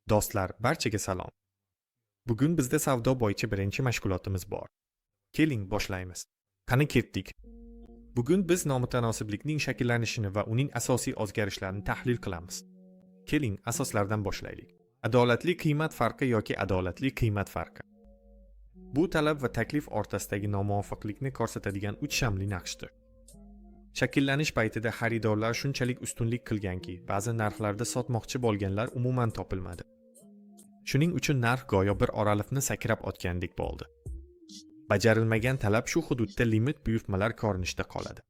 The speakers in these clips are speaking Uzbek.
Do'stlar, barchaga salom. Bugun bizda savdo bo'yicha birinchi mashg'ulotimiz bor. Keling, boshlaymiz. Qani, ketdik. Bugun biz nomutanosiblikning shakllanishini va uning asosiy o'zgarishlarini tahlil qilamiz. Keling, asoslardan boshlaylik. Adolatli qiymat farqi yoki adolatli qiymat farqi. Bu talab va taklif o'rtasidagi nomuvofiqlikni ko'rsatadigan uch shamli naqshdir. Shakllanish paytida xaridorlar shunchalik ustunlik qilganki, ba'zi narxlarda sotmoqchi bo'lganlar umuman topilmadi. Shuning uchun narx go'yo bir oraliqni sakrab o'tgandek bo'ldi. Bajarilmagan talab shu hududda limit buyurtmalar ko'rinishida qoladi.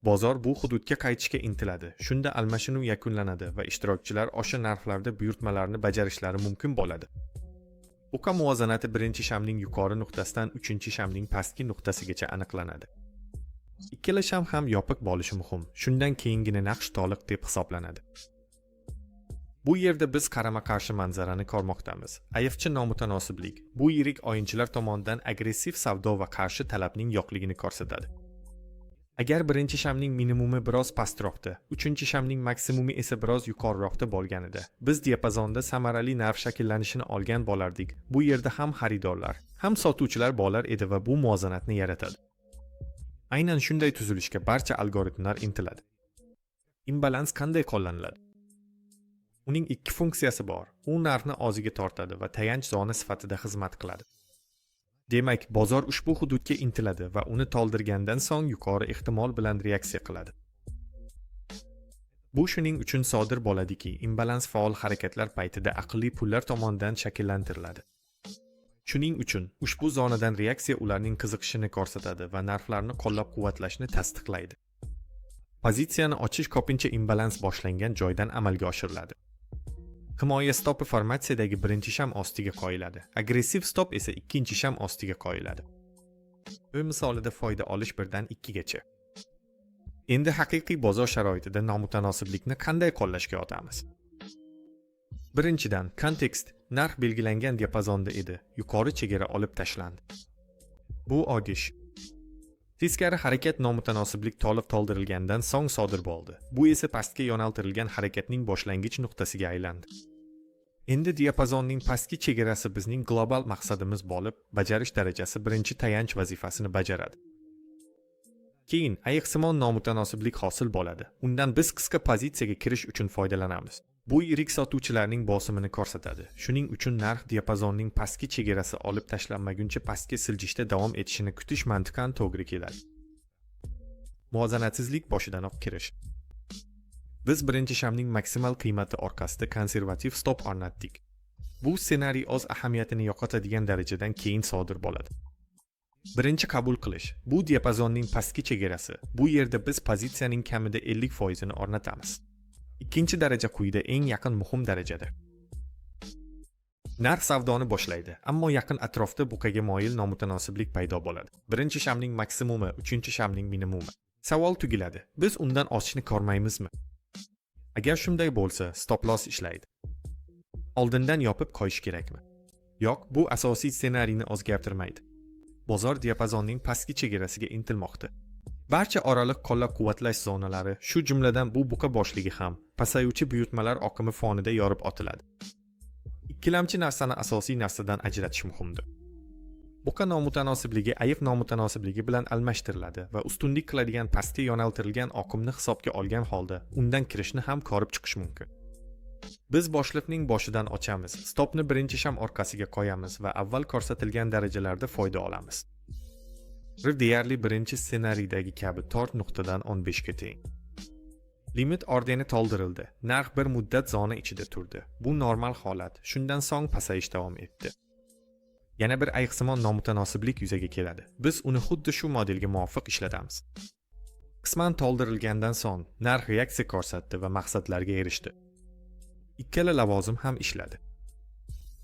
Bozor bu hududga qaytishga intiladi. Shunda almashinuv yakunlanadi va ishtirokchilar o'sha narxlarda buyurtmalarni bajarishlari mumkin bo'ladi. Buqa muvozanati birinchi shamning yuqori nuqtasidan uchinchi shamning pastki nuqtasigacha aniqlanadi. Ikkala sham ham yopiq bo'lishi muhim. Shundan keyingina naqsh to'liq deb hisoblanadi. Bu yerda biz qarama-qarshi manzarani ko'rmoqdamiz. Ayiqcha nomutanosiblik bu yirik o'yinchilar tomonidan agressiv savdo va qarshi talabning yo'qligini ko'rsatadi. Agar birinchi shamning minimumi biroz pastroqda, uchinchi shamning maksimumi esa biroz yuqoriroqda bo'lganida, biz diapazonda samarali narx shakllanishini olgan bo'lardik. Bu yerda ham xaridorlar, ham sotuvchilar bo'lar edi va bu muvozanatni yaratadi. Aynan shunday tuzilishga barcha algoritmlar intiladi. Imbalans qanday qo'llaniladi? Uning ikki funksiyasi bor. U narxni o'ziga tortadi va tayanch zona sifatida xizmat qiladi. Demak, bozor ushbu hududga intiladi va uni to'ldirgandan so'ng yuqori ehtimol bilan reaksiya qiladi. Bu shuning uchun sodir bo'ladiki, imbalans faol harakatlar paytida aqlli pullar tomonidan shakllantiriladi. Shuning uchun ushbu zonadan reaksiya ularning qiziqishini ko'rsatadi va narxlarni qo'llab-quvvatlashni tasdiqlaydi. Pozitsiyani ochish ko'pincha imbalans boshlangan joydan amalga oshiriladi. Himoya stopi formatsiyadagi birinchi sham ostiga qo'yiladi. Agressiv stop esa ikkinchi sham ostiga qo'yiladi. Bu misolida foyda olish birdan ikkigacha. Endi haqiqiy bozor sharoitida nomutanosiblikni qanday qo'llashga o'tamiz? Birinchidan, kontekst: narx belgilangan diapazonda edi, yuqori chegara olib tashlandi. Bu ogish. Teskari harakat nomutanosiblik to'liq to'ldirilgandan so'ng sodir bo'ldi. Bu esa pastga yo'naltirilgan harakatning boshlang'ich nuqtasiga aylandi. Endi diapazonning pastki chegarasi bizning global maqsadimiz bo'lib, bajarish darajasi birinchi tayanch vazifasini bajaradi. Keyin ayiqsimon nomutanosiblik hosil bo'ladi. Undan biz qisqa pozitsiyaga kirish uchun foydalanamiz. Bu yirik sotuvchilarning bosimini ko'rsatadi. Shuning uchun narx diapazonning pastki chegarasi olib tashlanmaguncha pastga siljishda davom etishini kutish mantiqan to'g'ri keladi. Muvozanatsizlik boshidanoq kirish. Biz birinchi shamning maksimal qiymati orqasida konservativ stop o'rnatdik. Bu ssenariy o'z ahamiyatini yo'qotadigan darajadan keyin sodir bo'ladi. Birinchi qabul qilish: bu diapazonning pastki chegarasi. Bu yerda biz pozitsiyaning kamida 50% ni o'rnatamiz. Ikkinchi daraja quyida eng yaqin muhim darajadir. Narx savdoni boshlaydi, ammo yaqin atrofda buqaga moyil nomutanosiblik paydo bo'ladi. Birinchi shamning maksimumi, uchinchi shamning minimumi. Savol tugiladi. Biz undan oshishni ko'rmaymizmi? Agar shunday bo'lsa, stop loss ishlaydi. Oldindan yopib qo'yish kerakmi? Yo'q, bu asosiy ssenariyni o'zgartirmaydi. Bozor diapazonning pastki chegarasiga intilmoqda. Barcha oraliq qo'llab-quvvatlash zonalari, shu jumladan bu buqa boshligi ham pasayuvchi buyurtmalar oqimi fonida yorib otiladi. Ikkilamchi narsani asosiy narsadan ajratish muhimdir. Buqa nomutanosibligi ayiq nomutanosibligi bilan almashtiriladi va ustunlik qiladigan pastga yo'naltirilgan oqimni hisobga olgan holda undan kirishni ham ko'rib chiqish mumkin. Biz boshliqning boshidan ochamiz, stopni birinchi sham orqasiga qo'yamiz va avval ko'rsatilgan darajalarda foyda olamiz. R deyarli birinchi ssenariydagi kabi 4.15 ga teng. Limit orderi to'ldirildi. Narx bir muddat zona ichida turdi. Bu normal holat. Shundan so'ng pasayish davom etdi. Yana bir ayiqsimon nomutanosiblik yuzaga keladi. Biz uni xuddi shu modelga muvofiq ishlatamiz. Qisman to'ldirilgandan so'ng narx reaksiya ko'rsatdi va maqsadlarga erishdi. Ikkala lavozim ham ishladi.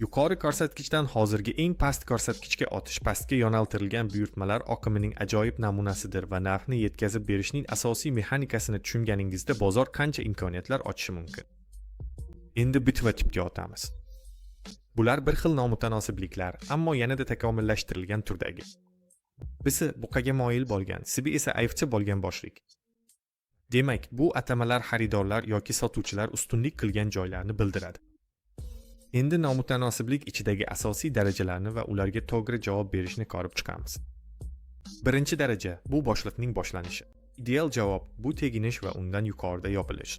Yuqori ko'rsatkichdan hozirgi eng past ko'rsatkichga otish pastga yo'naltirilgan buyurtmalar oqimining ajoyib namunasidir va narxni yetkazib berishning asosiy mexanikasini tushunganingizda bozor qancha imkoniyatlar ochishi mumkin. Endi bit va tipga o'tamiz. Bular bir xil nomutanosibliklar, ammo yanada takomillashtirilgan turdagi. Bisi buqaga moyil bo'lgan, Sibi esa ayiqcha bo'lgan boshlik. Demak, bu atamalar xaridorlar yoki sotuvchilar ustunlik qilgan joylarni bildiradi. Endi nomutanosiblik ichidagi asosiy darajalarni va ularga to'g'ri javob berishni ko'rib chiqamiz. Birinchi daraja bu boshliqning boshlanishi. Ideal javob bu teginish va undan yuqorida yopilish.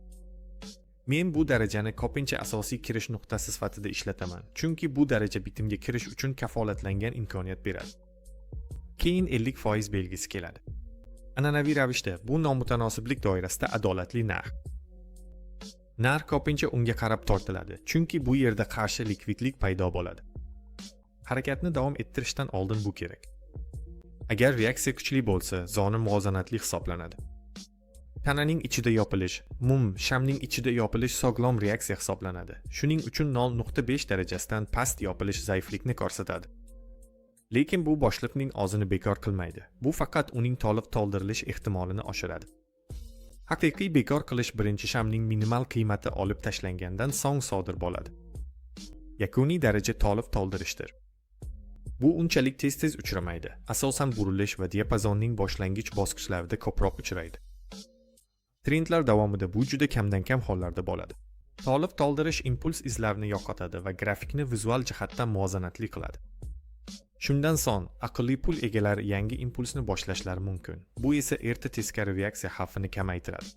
Men bu darajani ko'pincha asosiy kirish nuqtasi sifatida ishlataman, chunki bu daraja bitimga kirish uchun kafolatlangan imkoniyat beradi. Keyin 50% belgisi keladi. An'anaviy ravishda bu nomutanosiblik doirasida adolatli narx. Narx ko'pincha unga qarab tortiladi, chunki bu yerda qarshi likvidlik paydo bo'ladi. Harakatni davom ettirishdan oldin bu kerak. Agar reaksiya kuchli bo'lsa, zona muvozanatli hisoblanadi. Tananing ichida yopilish, mum shamning ichida yopilish sog'lom reaksiya hisoblanadi. Shuning uchun 0.5 darajasidan past yopilish zaiflikni ko'rsatadi. Lekin bu boshliqning o'zini bekor qilmaydi. Bu faqat uning to'liq to'ldirilish ehtimolini oshiradi. Haqiqiy bekor qilish birinchi shamning minimal qiymati olib tashlangandan so'ng sodir bo'ladi. Yakuniy daraja to'liq to'ldirishdir. Bu unchalik tez-tez uchramaydi. Asosan burilish va diapazonning boshlang'ich bosqichlarida ko'proq uchraydi. Trendlar davomida bu juda kamdan-kam hollarda bo'ladi. To'liq to'ldirish impuls izlarini yo'qotadi va grafikni vizual jihatdan muvozanatli qiladi. Shundan so'ng aqlli pul egalari yangi impulsni boshlashlari mumkin. Bu esa erta teskari reaksiya xavfini kamaytiradi.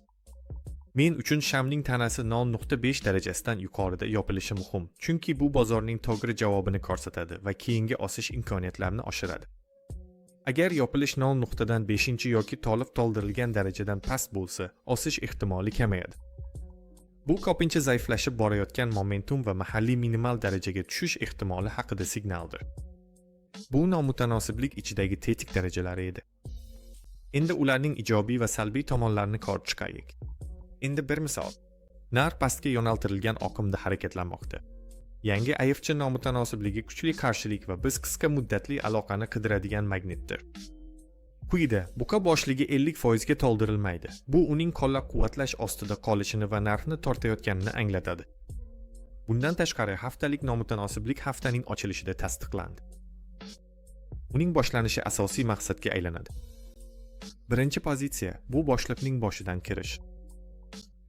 Men uchun shamning tanasi 0.5 darajasidan yuqorida yopilishi muhim, chunki bu bozorning to'g'ri javobini ko'rsatadi va keyingi o'sish imkoniyatlarini oshiradi. Agar yopilish 0.5 yoki to'liq to'ldirilgan darajadan past bo'lsa, o'sish ehtimoli kamayadi. Bu ko'pincha zaiflashib borayotgan momentum va mahalliy minimal darajaga tushish ehtimoli haqida signaldir. Bu nomutanosiblik ichidagi tetik darajalari edi. Endi ularning ijobiy va salbiy tomonlarini ko'rib chiqaylik. Endi bir misol. Narx pastga yo'naltirilgan oqimda harakatlanmoqda. Yangi IFC nomutanosibligi kuchli qarshilik va biz qisqa muddatli aloqani qidiradigan magnitdir. Quyida buqa boshligi 50% ga to'ldirilmaydi. Bu uning qo'llab-quvvatlash ostida qolishini va narxni tortayotganini anglatadi. Bundan tashqari, haftalik nomutanosiblik haftaning ochilishida tasdiqlandi. Uning boshlanishi asosiy maqsadga aylanadi. Birinchi pozitsiya bu boshliqning boshidan kirish.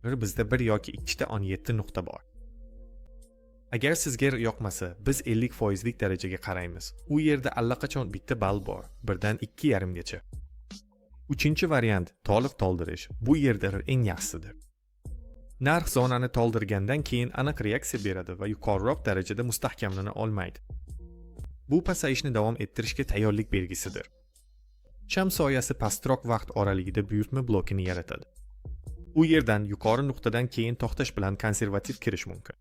Bir bizda bir yoki ikkita 17 nuqta bor. Agar sizga yoqmasa, biz 50 foizlik darajaga qaraymiz. U yerda allaqachon bitta ball bor, birdan 2,5 gacha. Uchinchi variant to'liq to'ldirish. Bu yerda eng yaxshisidir. Narx zonani to'ldirgandan keyin aniq reaksiya beradi va yuqoriroq darajada mustahkamlana olmaydi. Bu pasayishni davom ettirishga tayyorlik belgisidir. Sham soyasi pastroq vaqt oralig'ida buyurtma blokini yaratadi. U yerdan yuqori nuqtadan keyin to'xtash bilan konservativ kirish mumkin.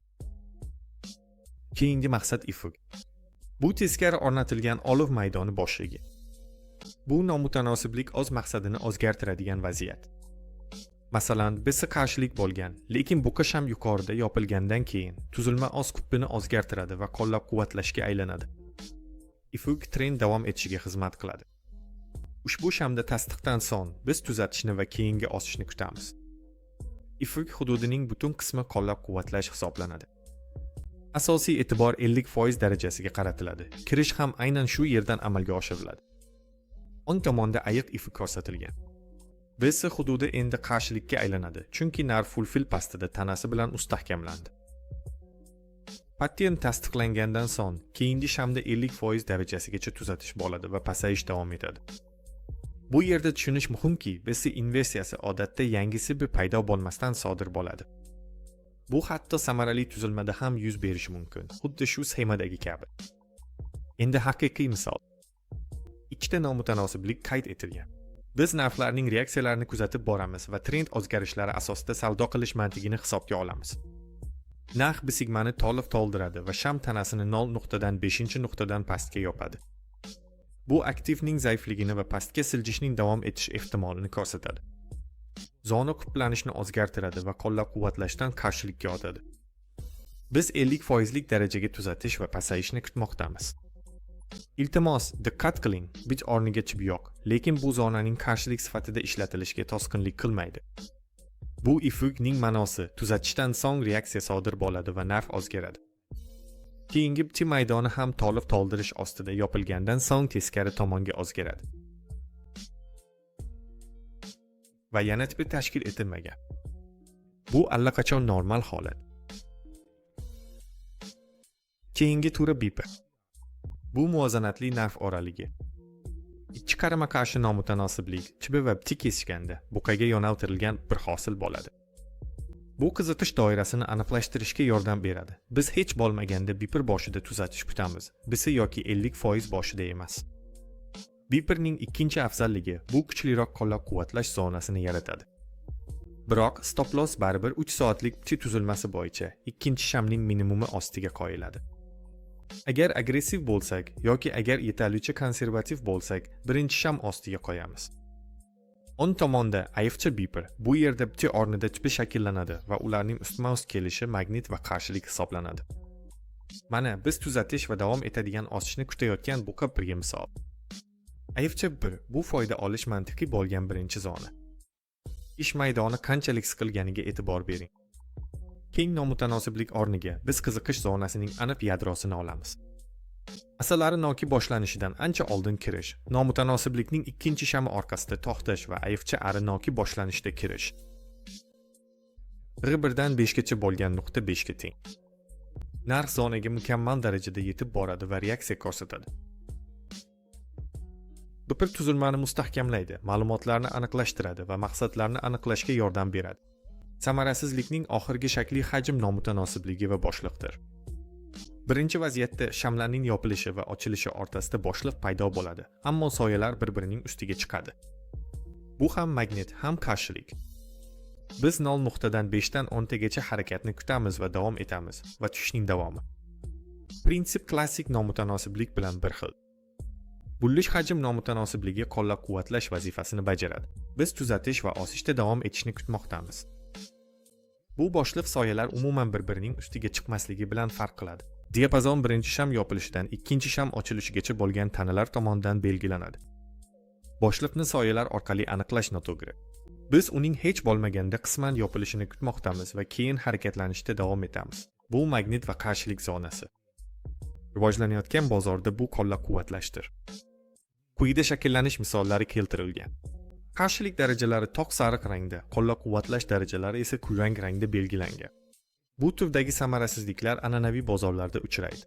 Keyingi maqsad IFUG. Bu teskari o'rnatilgan olov maydoni boshligi. Bu nomutanosiblik o'z maqsadini o'zgartiradigan vaziyat. Masalan, BC qarshilik bo'lgan, lekin buqa sham yuqorida yopilgandan keyin tuzilma o'z qutbini o'zgartiradi va qo'llab-quvvatlashga aylanadi. IFUG trend davom etishiga xizmat qiladi. Ushbu shamda tasdiqdan so'ng biz tuzatishni va keyingi o'sishni kutamiz. IFUG hududining butun qismi qo'llab-quvvatlash hisoblanadi. Asosiy e'tibor 50% darajasiga qaratiladi. Kirish ham aynan shu yerdan amalga oshiriladi. O'ng tomonda ayiq IFUG ko'rsatilgan. BC hududi endi qarshilikka aylanadi, chunki narx fulfil pastida tanasi bilan mustahkamlandi. Pattern tasdiqlangandan so'ng keyingi shamda 50% darajasigacha tuzatish bo'ladi va pasayish davom etadi. Bu yerda tushunish muhimki, BC inversiyasi odatda yangisi bir paydo bo'lmasdan sodir bo'ladi. Bu hatto samarali tuzilmada ham yuz berishi mumkin, xuddi shu sxemadagi kabi. Endi haqiqiy misol. Ikkita nomutanosiblik qayd etilgan. Biz narxlarning reaksiyalarini kuzatib boramiz va trend o'zgarishlari asosida savdo qilish mantig'ini hisobga olamiz. Narx bisigmani to'liq to'ldiradi va sham tanasini 0.5 nuqtadan pastga yopadi. Bu aktivning zaifligini va pastga siljishning davom etish ehtimolini ko'rsatadi. Zona qutblanishni o'zgartiradi va qo'llab-quvvatlashdan qarshilikka o'tadi. Biz 50 foizlik darajaga tuzatish va pasayishni kutmoqdamiz. Iltimos, diqqat qiling, bit o'rniga chip yo'q, lekin bu zonaning qarshilik sifatida ishlatilishiga to'sqinlik qilmaydi. Bu IFUGning ma'nosi tuzatishdan so'ng reaksiya sodir bo'ladi va narx o'zgaradi. Keyingi BT maydoni ham to'liq to'ldirish ostida yopilgandan so'ng teskari tomonga o'zgaradi. Va yana tipi tashkil etilmagan. Bu allaqachon normal holat. Keyingi turi BIPR. Bu muvozanatli narx oraligi. Ikki qarama-qarshi nomutanosiblik CHB va BT kesishganda buqaga yo'naltirilgan bir hosil bo'ladi. Bu qiziqish doirasini aniqlashtirishga yordam beradi. Biz hech bo'lmaganda BIPR boshida tuzatish kutamiz. BC yoki 50% boshida emas. BIPRning ikkinchi afzalligi bu kuchliroq qo'llab-quvvatlash zonasini yaratadi. Biroq stop loss baribir 3 soatlik BT tuzilmasi bo'yicha ikkinchi shamning minimumi ostiga qo'yiladi. Agar agressiv bo'lsak yoki agar yetarlicha konservativ bo'lsak, birinchi sham ostiga qo'yamiz. O'ng tomonda AFC BIPR, bu yerda BT o'rnida CHB shakllanadi va ularning ustma-ust kelishi magnit va qarshilik hisoblanadi. Mana biz tuzatish va davom etadigan oshishni kutayotgan buqa birga misol. AFC 1 bu foyda olish mantiqiy bo'lgan birinchi zona. Ish maydoni qanchalik siqilganiga e'tibor bering. Keng nomutanosiblik o'rniga biz qiziqish zonasining aniq yadrosini olamiz. Asalari noki boshlanishidan ancha oldin kirish, nomutanosiblikning ikkinchi shami orqasida to'xtash va AFC ari noki boshlanishda kirish. R1 dan 5 gacha bo'lgan nuqta 5 ga teng. Narx zonaga mukammal darajada yetib boradi va reaksiya ko'rsatadi. BIPR tuzilmani mustahkamlaydi, ma'lumotlarni aniqlashtiradi va maqsadlarni aniqlashga yordam beradi. Samarasizlikning oxirgi shakli hajm nomutanosibligi va bo'shliqdir. Birinchi vaziyatda shamlarning yopilishi va ochilishi o'rtasida bo'shliq paydo bo'ladi, ammo soyalar bir-birining ustiga chiqadi. Bu ham magnit, ham qarshilik. Biz 0 nuqtadan 5 dan 10 tagacha harakatni kutamiz va davom etamiz va tushishning davomi. Prinsip klassik nomutanosiblik bilan bir xil. Bullish hajm nomutanosibligi qo'llab-quvvatlash vazifasini bajaradi. Biz tuzatish va osishda davom etishni kutmoqdamiz. Bu bo'shliq soyalar umuman bir-birining ustiga chiqmasligi bilan farq qiladi. Diapazon birinchi sham yopilishidan ikkinchi sham ochilishigacha bo'lgan tanalar tomonidan belgilanadi. Bo'shliqni soyalar orqali aniqlash noto'g'ri. Biz uning hech bo'lmaganda qisman yopilishini kutmoqdamiz va keyin harakatlanishda davom etamiz. Bu magnit va qarshilik zonasi. Rivojlanayotgan bozorda bu qo'llab-quvvatlashdir. Quyida shakllanish misollari keltirilgan. Qarshilik darajalari to'q sariq rangda, qo'llab-quvvatlash darajalari esa kulrang rangda belgilangan. Bu turdagi samarasizliklar an'anaviy bozorlarda uchraydi.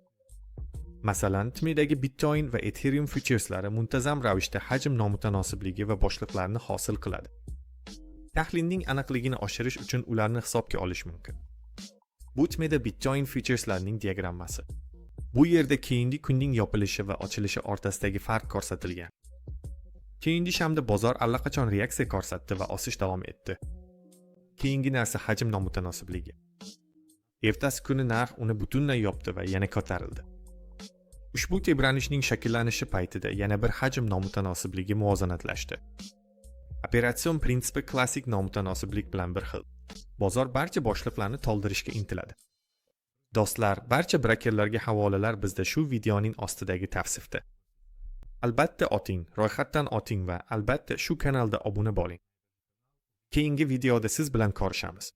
Masalan, TMEdagi Bitcoin va Ethereum futureslari muntazam ravishda hajm nomutanosibligi va bo'shliqlarni hosil qiladi. Tahlilning aniqligini oshirish uchun ularni hisobga olish mumkin. Bu TMEda Bitcoin futureslarining diagrammasi. Bu yerda keyingi kunning yopilishi va ochilishi o'rtasidagi farq ko'rsatilgan. Keyingi shamda bozor allaqachon reaksiya ko'rsatdi va osish davom etdi. Keyingi narsa hajm nomutanosibligi. Ertasi kuni narx uni butunlay yopdi va yana ko'tarildi. Ushbu tebranishning shakllanishi paytida yana bir hajm nomutanosibligi muvozanatlashdi. Operatsion prinsipi klassik nomutanosiblik bilan bir xil. Bozor barcha bo'shliqlarni to'ldirishga intiladi. Do'stlar, barcha brokerlarga havolalar bizda shu videoning ostidagi tavsifda. Albatta oting, ro'yxatdan oting va albatta shu kanalda obuna bo'ling. Keyingi videoda siz bilan ko'rishamiz.